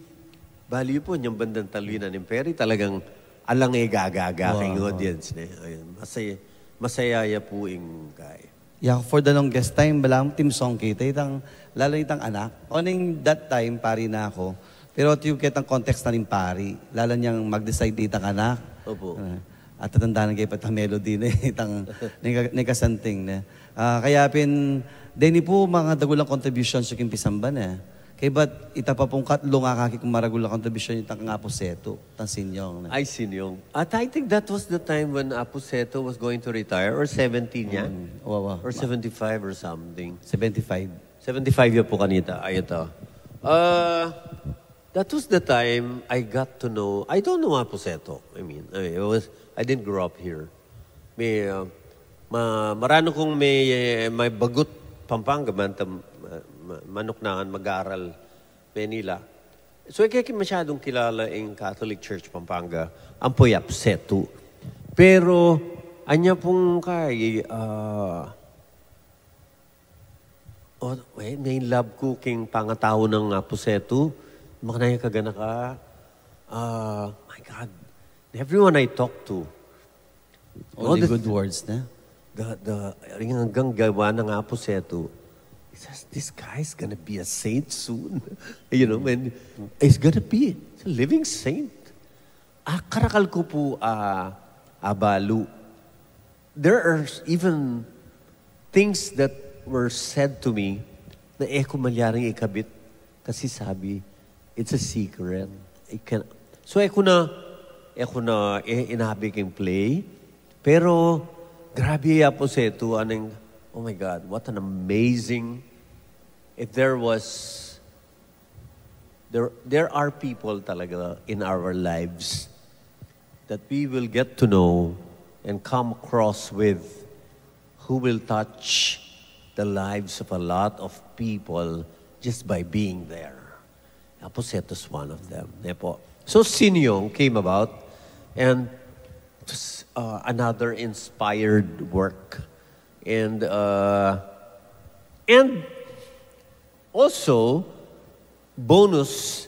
bale yu pu, nyang bandang talu na ning Peri, talagang alang e gagaga keng audience, ne? Ayun, masaya, masaya ya pu ing kai. Ya, for the longest time, balamu team song kita, itang, lalo itang anak. Oning that time, pari na aku. Pero atiu ketang context na ning pari. Lalo niyang mag-decide itang anak. Opo. Ah, at tatandanan kayu pa itang melody na itang nika, nikasanting na. Ah, kaya pin, deni pu, mga dagulang contributions yu king pisamban e. Kaybat ita pa pung katlu nga akakit kung maragul a contribution itang kang Apu Setu, itang Sinyong na. Ay, Sinyong. At I think that was the time when Apu Setu was going to retire, or seventy niya? Mm, wawa. Or seventy-five or something. Seventy-five. Seventy-five ya pu kanita. Ay, ito. Uh, that was the time I got to know, I don't know Apu Setu. I mean, I, was, I didn't grow up here. May, uh, ma, maranu kung may, may bagut Pampanga, man, tam, ma, ma, manuknangan mag-aral Manila. So, e ke masyadung kilala ing Catholic Church Pampanga, ampo i Apu Setu. Pero, anya pung kay, ah, oh, eh, na-in love ku king pangatau nang Apu Setu, makanaya kaganaka, ah, my God, everyone I talk to, Only the- good words na. The, the, ring hanggang gawa nang Apu Setu, he says, "This guy's gonna be a saint soon." You know, when he's gonna be a living saint. Ah, karakal ku pu, ah, abalu. There are even things that were said to me na e ku malyaring ikabit kasi sabi, it's a secret. It can, so e ku na, e ku na, e, inabi king play. Pero, grabe ya pu, Setu, aneng, oh my God, what an amazing, if there was, there, there are people talaga in our lives that we will get to know and come across with who will touch the lives of a lot of people just by being there. Apu Setu's one of them. Ne po? So Sinyong came about, and just, uh, another inspired work. And, uh, and also, bonus,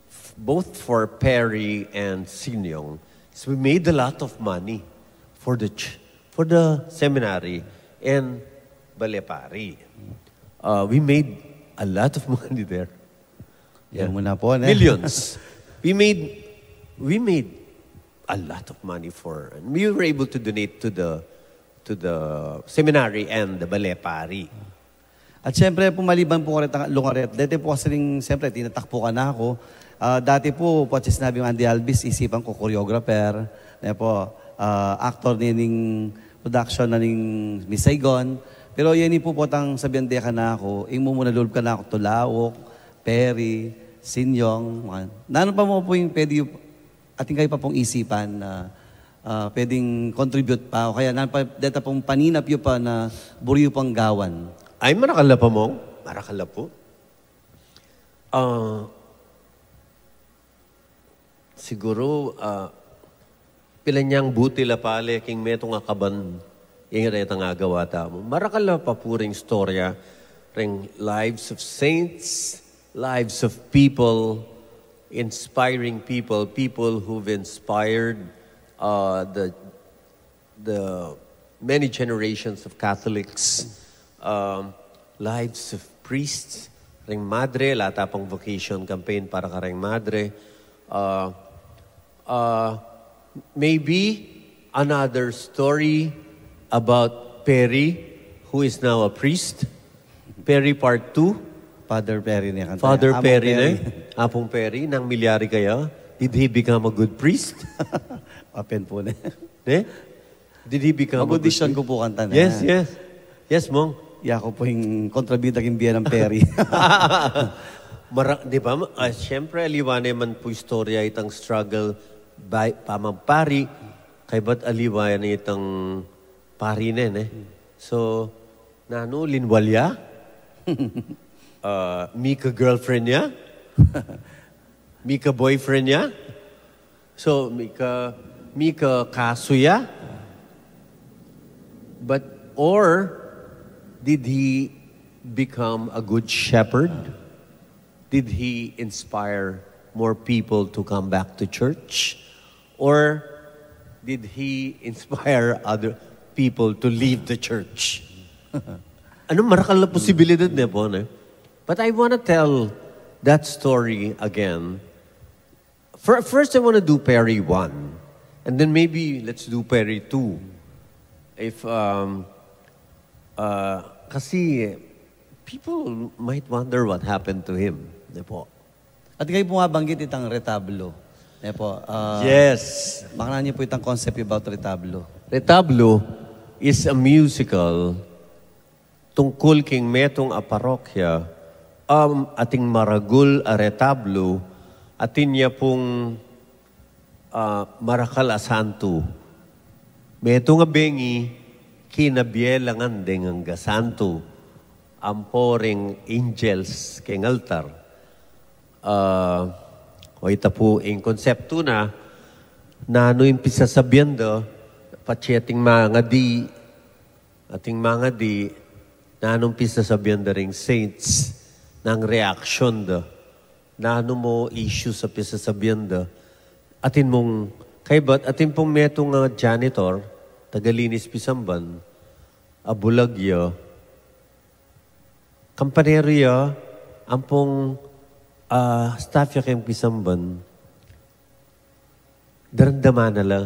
f- both for Perry and Sinyong, is we made a lot of money for the ch- for the seminary and Balepari. Uh, we made a lot of money there. Yan muna po, ne? Millions. We made, we made a lot of money for, and we were able to donate to the, to the seminary and the Balepari. At siyempre, pumaliban po karet ang lungaret. Dete po kasi ning, siyempre, tinatakpukan na ako. Ah, dati po, po at sinabi ng Andy Alvis, isipan ko, choreographer, ne po, ah, actor ni ning production na ning Miss Saigon. Pero yan po po tang sabihan de ka na ako, ing mumuna lulub ka na ako, Tulaok, Perry, Sinyong, mga, nanu pa mo po yung pwede yung, atin kayo pa pong isipan na, ah, pwedeng contribute pa, o kaya nanu pa, deta pong paninap yu pa na buri yu pang gawan. Ay, marakal na pa, Mong. Marakal na po. Ah, siguro, ah, pila nyang buti la pale king metung a kaban ing retang agawa tamu. Marakal la pa pu ring istorya, ring lives of saints, lives of people, inspiring people, people who've inspired, uh, the the many generations of Catholics, um, lives of priests, ring madre, lata pang vocation campaign para kareng madre. Uh, uh, maybe another story about Perry, who is now a priest. Perry part two. Father Perry ne kan. Father Perry ne. Apung Perry, nang milyari kaya, did he become a good priest? Apen po ne. Ne? Did he become a good Mag-audition priest? Ko po kanta na. Yes, yes. Yes, Mong. Ya ko po yung kontrabida king biye ng Perry. Mara, di ba? Ah, siyempre, aliwa naman po istorya itang struggle by, pamang pari, kay ba't aliwa na itang pari na, eh? So, nanu, linwal ya? Ah, mika girlfriend ya? Mika boyfriend ya? So, mika, mika kasu ya? But, or, did he become a good shepherd? Did he inspire more people to come back to church? Or did he inspire other people to leave the church? Ano, marakal na posibilidad ne po, ne? But I wanna tell that story again. Fir- First, I wanna do Perry one. And then maybe let's do Perry two. If, um, uh, kasi people might wonder what happened to him, ne po? At kayu po nga banggit itang retablo. Ne po, ah, Yes. Makananu yu po itang concept about retablo? Retablo is a musical tungkul king metung a parokya, um, ating maragul a retablo, atin ya pung, ah, marakal a santu. Metung a bengi, kinabie la ngan deng angga santu, ampo reng angels keng altar. Ah, o ita pu ing konseptu na, nanu ing pisasabian da, patse ating mangadi, ating mangadi, nanu ing pisasabian da ring saints, nang reaction da, nanu mu issues a pisasabian da, atin mung, kaybat, atin pung metung a janitor, tagalinis pisamban, a bulag ya, kampaneru ya, ampong, ah, staff ya keng pisamban, daramdaman na la,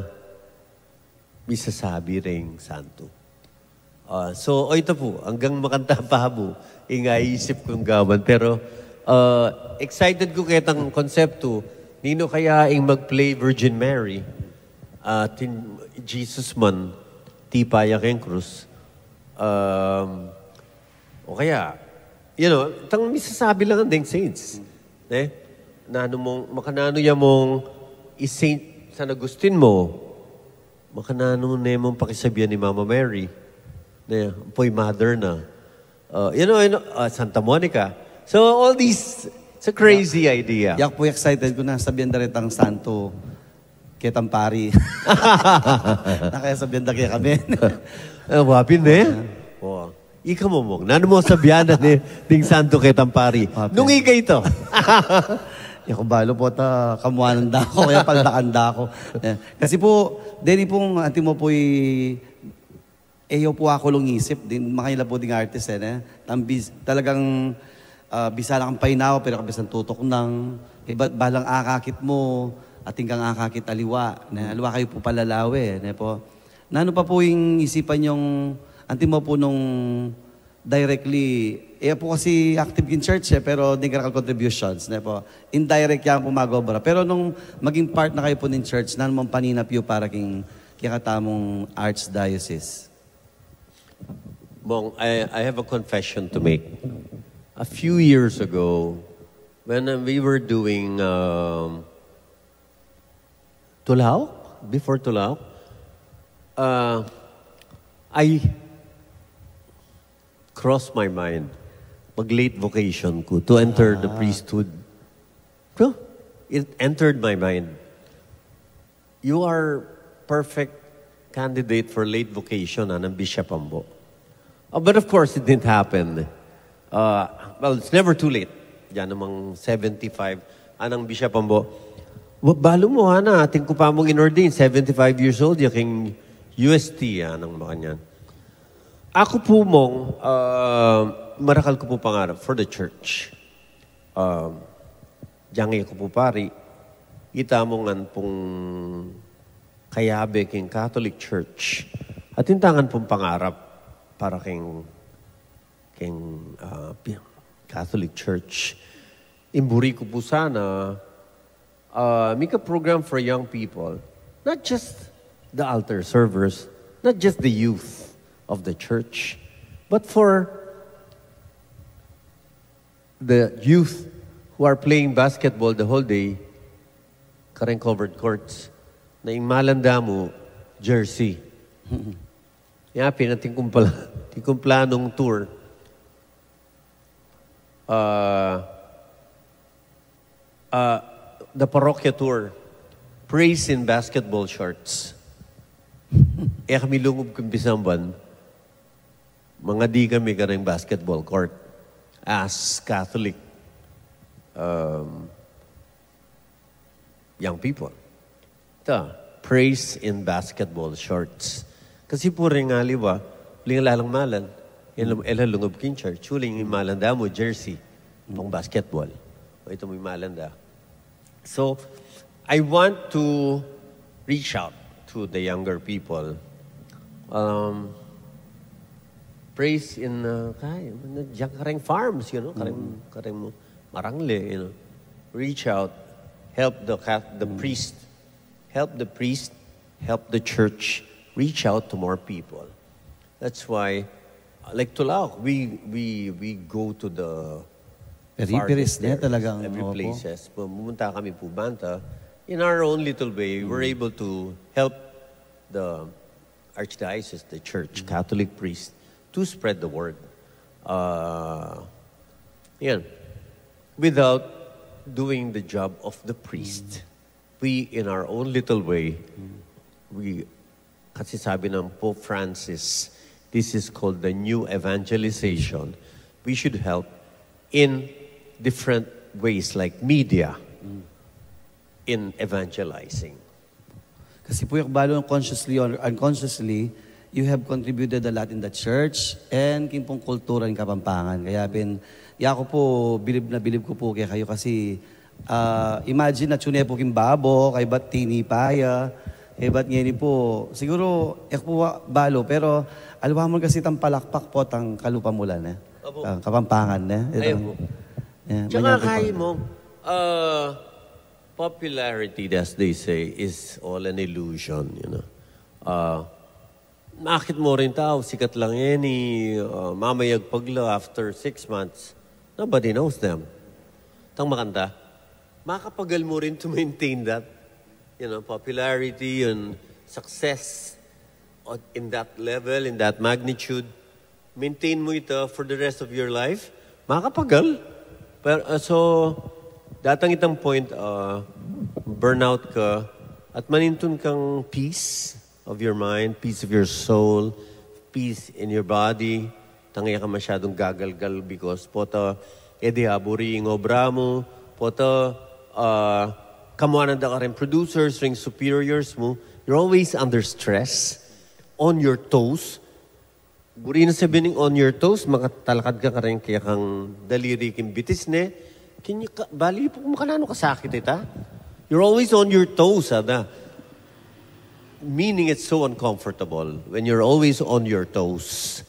misasabi reng santu. Ah, so, o ita pu, anggang makanta pa pu, ing aisip kung gawan. Pero, ah, excited ku ketang konseptu, ninu kaya ing mag-play Virgin Mary, ah, tin, Jesus man, tipa ya keng krus. Um, o kaya, you know, itang misasabi la ngan deng saints. Ne? Nanu mung, makananu ya mung i Saint San Agustin mu, makananu ne mung pakisabian i Mama Mary, ne, ampo i mother na. Uh, you know, you know, uh, Santa Monica. So all these, it's a crazy idea. Yak pu excited ku na sabian da retang santu ketang pari. Na kaya sabian da kekami. Eh, wapin ne? O. Ika mu, Mong, nanu mu sabian da ne ding santu ketang pari? Wapin. Nung ika ito. Yaku balu pu ta kamuanan da ku, kaya paldakan da ku. Eh, kasi pu, deni pung anti mu pu i, e yu pu akulung isip, ding makaila pu ding artist, e, ne? Tambis, talagang, ah, bisa na kang painawa, pero kabisan tutuk nang, iba, balang akakit mu, atin kang akakit aliwa, ne? Aliwa kayu pu palalawe, ne po? Nanu pa pu ing isipan yung, anti mu pu nung directly, e pu kasi active in church, e, pero ding karakal contributions, ne po? Indirect yang pu mag-obra. Pero nung maging part na kayu pu ning church, nanu mang paninap yu para king kekatamung archdiocese? Mong, I, I have a confession to make. A few years ago, when, uh, we were doing, um, Tulao? Before Tulao? Uh, I crossed my mind. Mag-late vocation ku to enter the priesthood. So, it entered my mind. You are perfect candidate for late vocation, anang Bishop Ambo. Uh, but of course, it didn't happen. Uh, well, it's never too late. Yan namang seventy-five, anang Bishop Ambo. Wa-, balu mu, ana, atin ku pa mung in-ordain, seventy-five years old, ya king U S T, anang makanyan. Aku pu, Mong, uh, marakal ku pu pangarap for the church. Um, Diang e ku pu pari, ita mu ngan pung kayabe king Catholic Church. Atin ta ngan pung pangarap para king, king, ah, pi-, Catholic Church. Ing buri ku pu sana, ah, make a program for young people. Not just the altar servers, not just the youth of the church, but for the youth who are playing basketball the whole day, kareng covered courts, na ing malanda mu, jersey. Ya pin, atin kung pala, atin kung planung tour. Ah, ah, the parokia tour, praise in basketball shorts. E kami lungub king pisamban, mangadi kami kareng basketball court as Catholic, um, young people. Ta, praise in basketball shorts. Kasi pu ring aliwa, uling lalang malan, E la, e la lungub king church. Uling imalan da mu jersey pang basketball. O, ita mu imalan da. So, I want to reach out to the younger people. Um, praise in, uh, kay, diyan kareng farms, you know, kareng, kareng marangle, you know. Reach out, help the Cath-, the priest, help the priest, help the church, reach out to more people. That's why, uh, like Tulao, we, we, we go to the Periferis farthest na there, talagang, every opo. Places. Pumunta kami pu banta. In our own little way, we're able to help the archdiocese, the church, Catholic priest, to spread the word. Uh, yan. Without doing the job of the priest, we, in our own little way, we, kasi sabi ng Pope Francis, this is called the new evangelization. We should help in different ways, like media, in evangelizing. Kasi pu, e ku balu, consciously or unconsciously, you have contributed a lot in the church and king pung kultura ning Kapampangan. Kaya pin, ya ku pu, bilib na bilib ku pu kekayu kasi, ah, imagine, atsu ne pu king babo, kaybat tinipa ya, kaybat ngeni pu, siguru, e ku pu balu, pero aliwa mu kasi itang palakpak pu itang kalupa mu la, ne? Opo. Ah, Kapampangan, ne? Ay, opo. Tsaka manyapin kay pu. Mo, ah, popularity, as they say, is all an illusion, you know. Ah, makit mu ring tau, sikat la ngeni, ah, mamayagpag la, after six months, nobody knows them. Itang makanta, makapagal mu rin to maintain that, you know, popularity and success at, in that level, in that magnitude. Maintain mu ita for the rest of your life, makapagal. Pero, ah, so, datang itang point, ah, burnout ka, at manintun kang peace of your mind, peace of your soul, peace in your body. Tang e ka masyadung gagalgal because pota, e de aburi ing obra mu, pota, ah, kamuanan da ka ring producers, ring superiors mu. You're always under stress, on your toes. Buri na sabyan ning on your toes, makatalakad ka kareng kekang daliri king bitis ne. Keni ka, bali pu kung makananu kasakit ita. You're always on your toes, ada. Meaning it's so uncomfortable when you're always on your toes.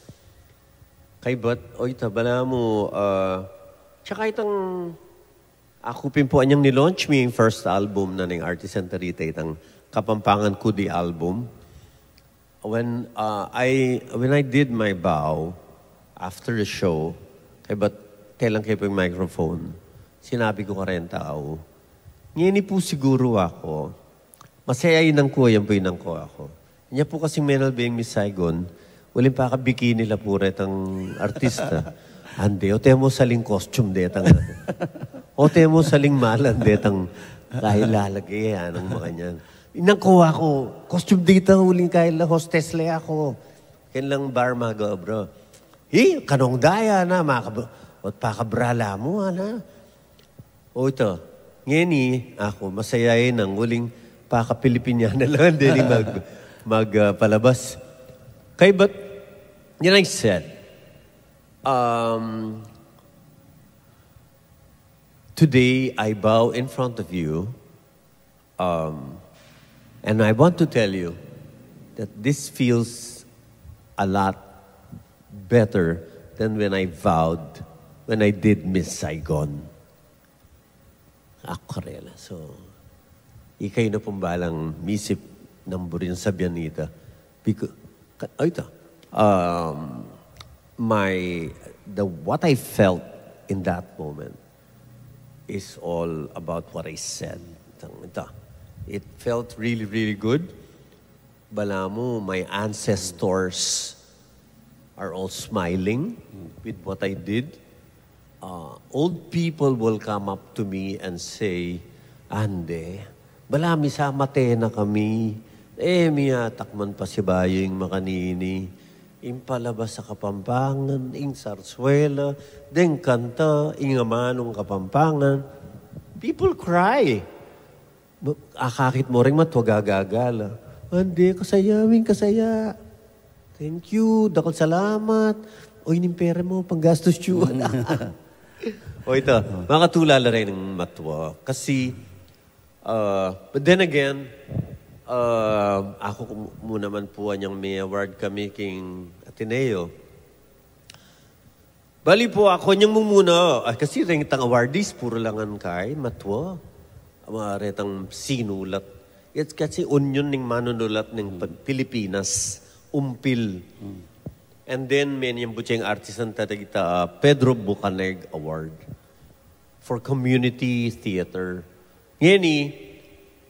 Kaybat, o ita, balamu, ah, tsaka itang aku pin pu anyang ni-launch mi ing first album na ning Artisan Tarita, itang Kapampangan Ku Di album. When, uh, I, when I did my bow after the show, kaybat telang ke pu ing microphone, sinabi ku kareng tau, ngeni pu siguru aku, masaya inang ku, ayan pu inang ku aku. Nya pu kasing menal beng Miss Saigon, uling pakabikini la pu retang artista. Ande, o te mu saling costume detang. O te mu saling malan detang. Kaya lalage, anang makanyan. Inang ku aku, costume dita, uling kaya la hostess la aku. Ken lang bar mag-obra. Hi, kanung daya na, makab-, ot pakabra la mu, ana. O ita, ngeni aku, masaya inang uling paka-Pilipinyan na lang deni mag, mag, ah, palabas. Kaybat, then I said, um, today I bow in front of you, um, and I want to tell you that this feels a lot better than when I vowed, when I did Miss Saigon. Aku karela. So, ikayu na pung balang misip nung buri nang sabyan ita. Because, ka-, o ita, um, my, the, what I felt in that moment is all about what I said. Itang, ita, it felt really, really good. Balamu, my ancestors are all smiling with what I did. Uh, old people will come up to me and say, "Ande, balamu, samate na kami. E mi atakman pasibayu ing makanini. Ing palabas a Kapampangan, ing sarswela, deng kanta, ing amanung Kapampangan." People cry. Ba-, akakit mu ring matua gagagala. Ande, kasaya, ming kasaya. Thank you, dakal salamat. Oy, ning pera mu, panggastus yu. O ita, makatula la rin ing matua. Kasi, uh, but then again, uh, aku mu naman pu anyang me-award kami king Ateneo. Bali pu, aku anyang mumuna. Ah, kasi reng itang awardees, puru la ngan kay matua. Ama, retang sinulat. It's kasi union ning manunulat ning Pilipinas, UMPIL. And then, menyambut yang artisan ta, ita, ah, Pedro Bucaneg Award for Community Theater. Ngeni,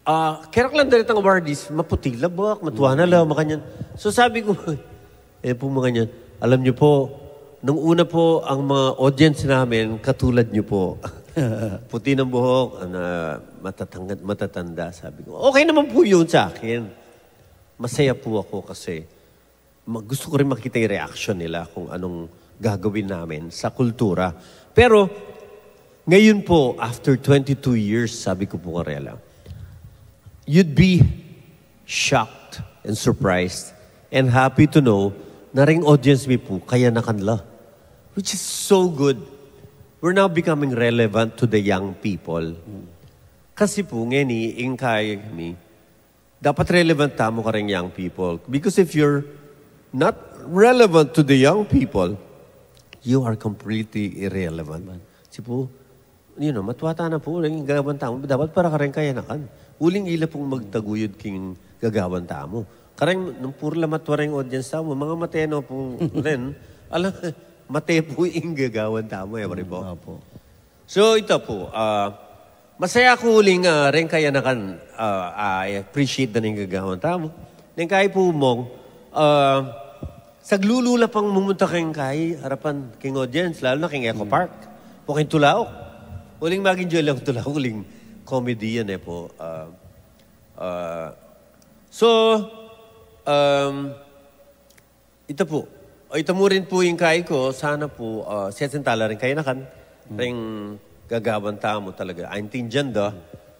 ah, keraklan da ritang awardees, maputi la bak, matua na la, makanyan. So sabi ku, e pu, makanyan, alam niyo po, nung una po, ang mga audience namin, katulad niyo po. Puti ng buhok, ano, matatangad, matatanda, sabi ku. Okay naman pu yun sa akin. Masaya pu aku kasi ma-, gusto ku rin makita yung reaction nila kung anong gagawin namin sa kultura. Pero, ngayon po, after twenty-two years, sabi ku pu karela, you'd be shocked and surprised and happy to know na reng audience mi pu, kayanakan la. Which is so good. We're now becoming relevant to the young people. Kasi pu, ngeni, ing kaya mi, dapat relevant tamu kareng young people. Because if you're not relevant to the young people, you are completely irrelevant. Kasi pu, you know, matua ta na pu, reng gagawan tamu, dapat para kareng kayanakan. Uling ila pung magtaguyud king gagawan tamu. Kareng, nung puru la matua reng audience tamu, mga mate no pu rin, ala, mate pu ing gagawan tamu, e, pare pu. Opo. So, ita pu, ah, masaya ku uling, ah, reng kayanakan, ah, I appreciate da ning gagawan tamu. Neng kai pu mong, ah, saglulu la pang mumunta keng kai, arapan, keng audience, lalu na keng Eco Park. Pu keng Tulaok. Uling mag-enjoy lang Tulaok, uling comedy yan e pu. Ah, ah, so, um, ita pu. O, ita mu rin pu ing kai ku, sana pu, ah, sesenta la ring kayanakan, ring gagawan tamu talaga. Aintindian da,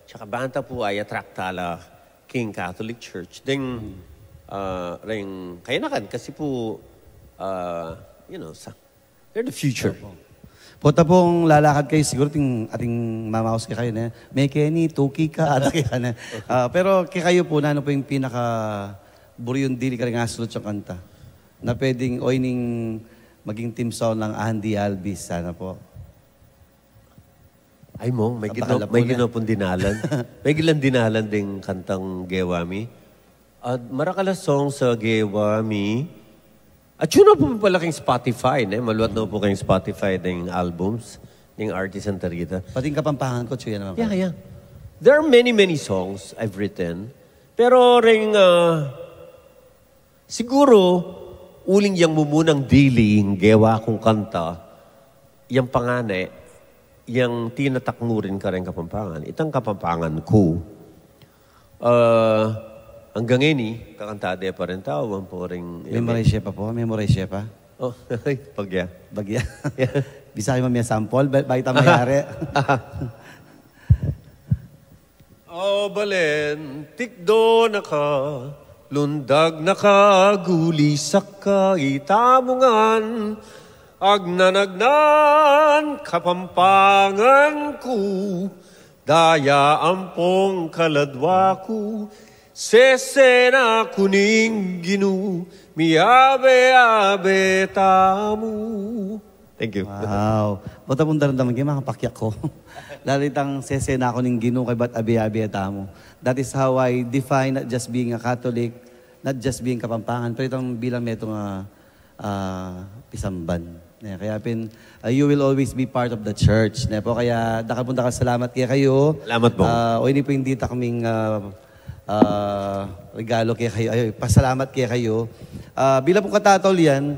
tsaka banta pu, i-attract ta la king Catholic Church. Deng, ah, ring kayanakan, kasi pu, ah, you know, sa, they're the future. Opo. Pota pung lalakad kayu, siguru ating, ating mamaus kekayu, ne? Me keni, tuki ka, ada kaya, ne? Ah, pero kekayu pu, nanu pu ing pinaka buri yung dili karing asulut yung kanta na pwedeng, oy, ning maging theme song ng Andy Alvis, sana po. Ay mo, may ginawa pung dinalan. May gilang dinalan ding kantang gewa mi. At marakal a song sa gewa mi. At yun na po pala keng Spotify, ne? Maluat na po keng Spotify ding albums, ding artist ang tarita. Pati yung Kapampangan ko, tsuya naman. Yeah, yeah. There are many, many songs I've written. Pero ring, ah, siguro, uling yang mumunang dili, yung gewa kung kanta, yang pangane, yang tinatak mu rin kareng Kapampangan. Itang Kapampangan ku. Ah, anggang ini, kakantade pa rin tau, ang poring Memorize pa po, memorize pa. Oh, bagya. Bagya. Bisa kayu mamia sample, ba-, baita mayari. Abalen, tikdo na ka, lundag na ka, gulisak ka, itamu ngan, agnan-agnan, Kapampangan ku, daya ampong kaladwa ku, sese na ku ning Ginu, miabe-abe tamu. Thank you. Wow. Bota pung daramdaman ke, makapakyak ko. Lalo itang sese na ku ning Ginu, kaybat abe-abe tamu. That is how I define not just being a Catholic, not just being Kapampangan, pero itang bilang metung, ah, ah, pisamban. Yeah, kaya pin, ah, you will always be part of the church. Ne po, kaya dakal pung dakal salamat kekayu. Salamat po. Ah, o ini po ing ditak ming, ah, ah, regalo kekayu. Ay, pasalamat kekayu. Ah, bilang pung katataulian,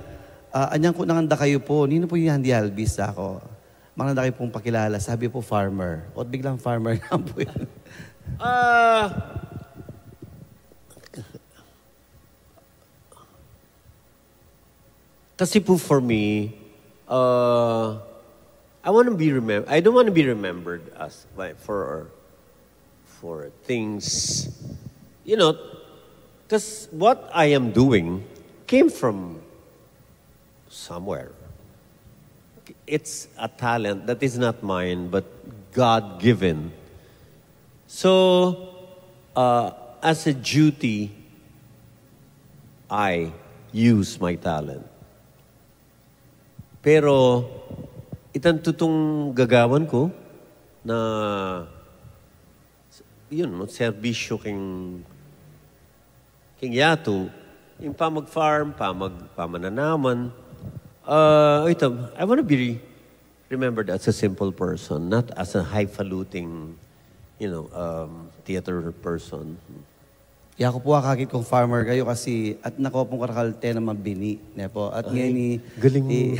ah, anyang ku ngan dakayu po, ninu po ing Andy Alvis, sa ku. Mangan dakayu pung pakilala, sabi po farmer. O't biglang farmer na po yan. Ah, Kasi po for me, uh, I want to be remem- I don't want to be remembered as, like, for, for things, you know, because what I am doing, came from somewhere. It's a talent that is not mine, but God given. So, uh, as a duty, I use my talent. Pero, itang tutung gagawan ku na, yun, serbisyo king, king yatu, yung pamag-farm, pamag-, pamananaman. Uh, ito, I want to be remembered as a simple person, not as a highfalutin, you know, um, theater person. Yaku pu, akakit kung farmer kayu kasi at nako pung karakal te na mabini, ne po. At ngeni, galing i-,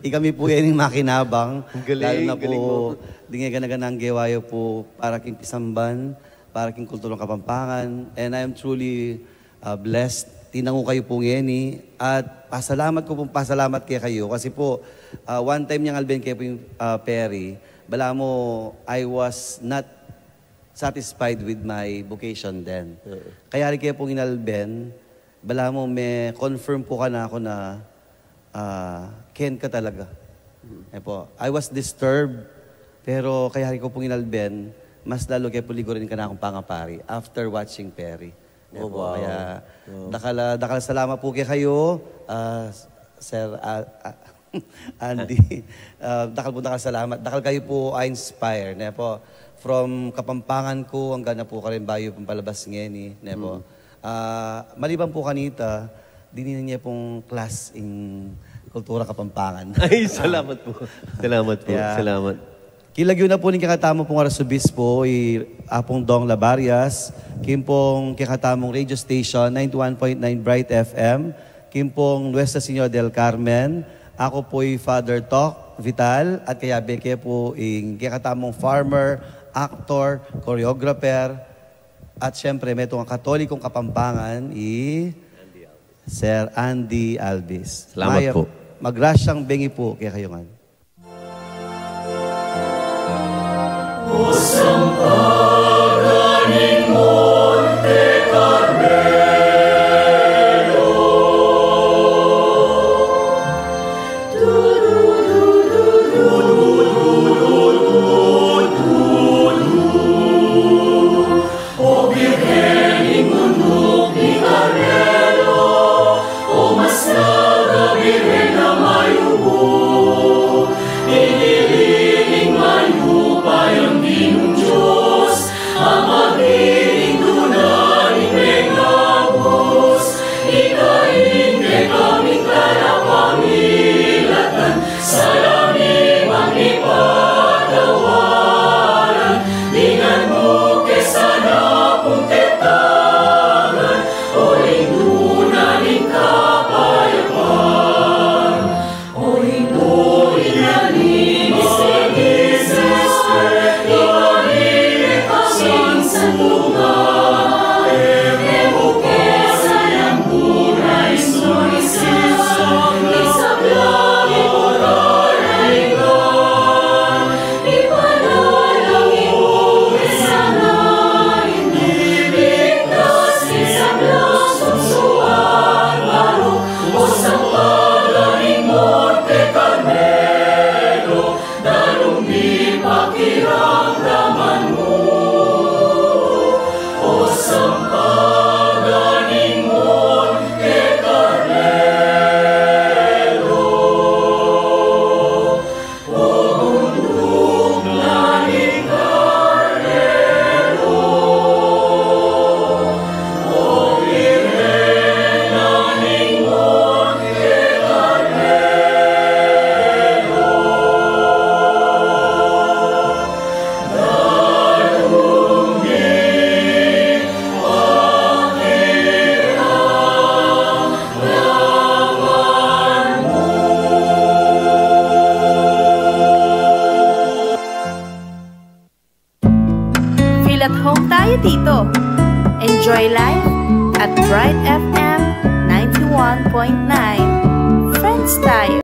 ikami pu yan yung makinabang. Galing, lalo na galing po, ding gana-ganang gewa yu pu para king pisamban, para king kulturang Kapampangan. And I am truly, uh, blessed. Tinangu kayu pu ngeni. At pasalamat ku pung pasalamat kekayu. Kasi po, uh, one time yang alben ke pu yung, uh, Perry, balamu, I was not satisfied with my vocation then. Kayari ke pung inalben, balamu me-confirm pu kanaku na, ah, ken ka talaga. E po, I was disturbed, pero kayari ku pung inalben, mas lalu ke pu ligurin kanakung pangapari after watching Perry. E po, kaya dakal, dakal salamat pu kekayu, ah, Sir, ah, ah, Andy, ah, dakal pu, dakal salamat. Dakal kayu pu a-inspire, ne po? From Kapampangan ku, anggang na pu karin bayu pung palabas ngeni, ne po? Ah, maliban pu kanita, dininan ye pung class ing kultura Kapampangan. Ay, salamat pu. Salamat pu. Salamat. Kilagyu na pu ning kekatamung pung Arsobispo, i Apung Dong Labarias, king pung kekatamung radio station, ninety-one point nine Bright F M, king pung Nuestra Señora del Carmen. Aku pu i Father Tok Vital, at kayabe ke pu ing kekatamung farmer, actor, choreographer, at siyempre, metung a Katolikong Kapampangan, i Sir Andy Alvis. Salamat pu. Magrasyang bengi pu kekayu ngan. O Birhen ning Munuk ning Karmelo, o mas naga Birhen a mayumu, ing lili ning mayupayang Ginung Dios, a maging duna ning mengabus, ika ing kekaming talapamilatan, salami pang ipatawaran, dingan mu ke sana pung ketagan, o ing duna ning kapayapan. O ing puri na ning San Jose, ika ing kasansantungan, e mu ke sayang duna ing San Jose, ing sablang ipagkaraingan. Feel at home tayo dito. Enjoy life at Bright F M ninety-one point nine. Friends tayo.